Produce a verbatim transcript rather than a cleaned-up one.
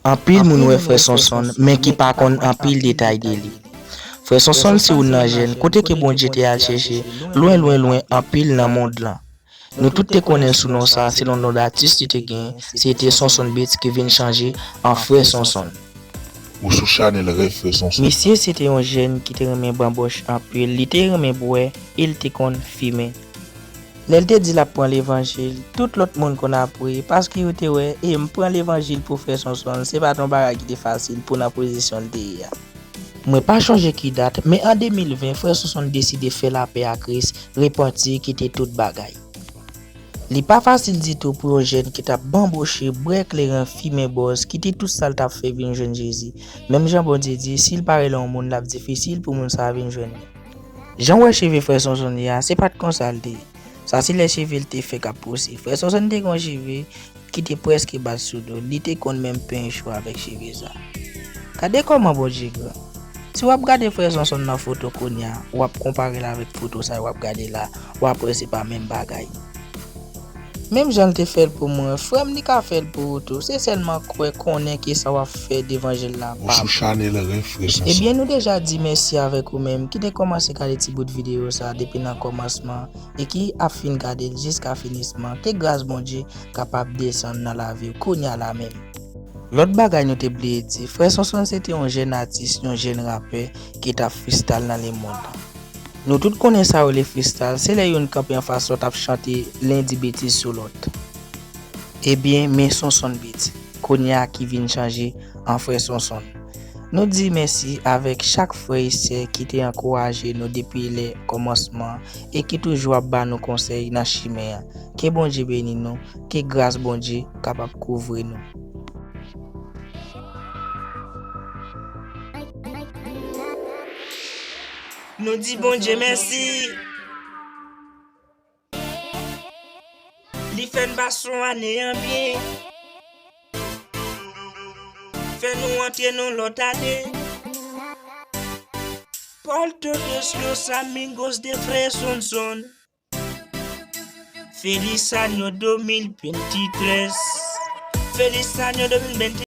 Anpil moun wè Frè Sonson, men ki pa konn anpil detay de li. Frè Sonson se youn nan jèn kote ke Bondye te al chèche lwen, lwen, lwen anpil nan mond lan. Nou tout te konnen sou non sa, selon non datis li te gen, se te Sonson Beats ki vin chanje an Frè Sonson. Ou sou chanèl Rèv Frè Sonson. Misye se te yon jèn ki te renmen banbòch anpil, li te renmen bwè e li te konn fimen. Lè l te di l ap pran levanjil, tout lòt moun konn ap ri, paske yo te wè, e m pran levanjil pou Frè Sonson, se pa t yon bagay ki te fasil pou nan pozisyon l te ye a. Mwen pa chonje ki dat, men an de mil ven, Frè Sonson deside fè lapè a Kris, repanti, kite tout bagay. Li pa fasil ditou pou yon jèn ki t ap banboche, bwè kleren, fimen bòz, kite tout sa l t ap fè vin jwenn Jezi. Menm jan Bondye di, si l pa rele yon moun, l ap difisil pou moun sa a vin jwenn li. Jan w wè cheve Frè Sonson ye a, se pa t konsa l te ye. Sa se lè cheve l te fèk ap pouse. Frè Sonson te gen yon cheve ki te prèske bat sou do l. Li te konn menm penyen cheve avèk cheve sa. Gade kòman Bondye gran. Si w ap gade Frè Sonson nan foto kounye a, w ap konpare l avèk foto sa yo w ap gade la, w ap wè se pa menm bagay. Menm jan l te fè l pou mwen, frè m, li ka fè l pou ou tou. Se sèlman kwè, konnen ke sa w ap fè devan je l la pa bon. Ou sou chanèl Rèv Frè Sonson. Ebyen, nou deja di mèsi avèk ou menm ki te kòmanse gade ti bout videyo sa a depi nan kòmansman e ki ap fin gade l jiska finisman. Ke gras Bondye kapab desann nan lavi w kounye a la menm. Lòt bagay nou te bliye di, Frè Sonson se te yon jèn atis, yon jèn rapè ki t ap freestyle nan lemonn. Nou tout konnen sa yo rele freestyle, se lè youn kanpe anfas lòt ap chante len di betiz sou lòt. Ebyen, men Sonson Beats, kounye a ki vin chanje an Frè Sonson. Nou di mèsi avèk chak frè e sè ki te ankouraje nou depi lè kòmansman e ki toujou ap ba nou konsèy nan chimen an. Ke Bondye beni nou, ke gras Bondye kapab kouvri nou. Nou di Bondye mèsi. Li fè n pase yon ane an byen. Fè nou antre nan lòt ane. Por todos los amigos de Frè Sonson. Feliz año dos mil veintitrés. Feliz año dos mil veintitrés.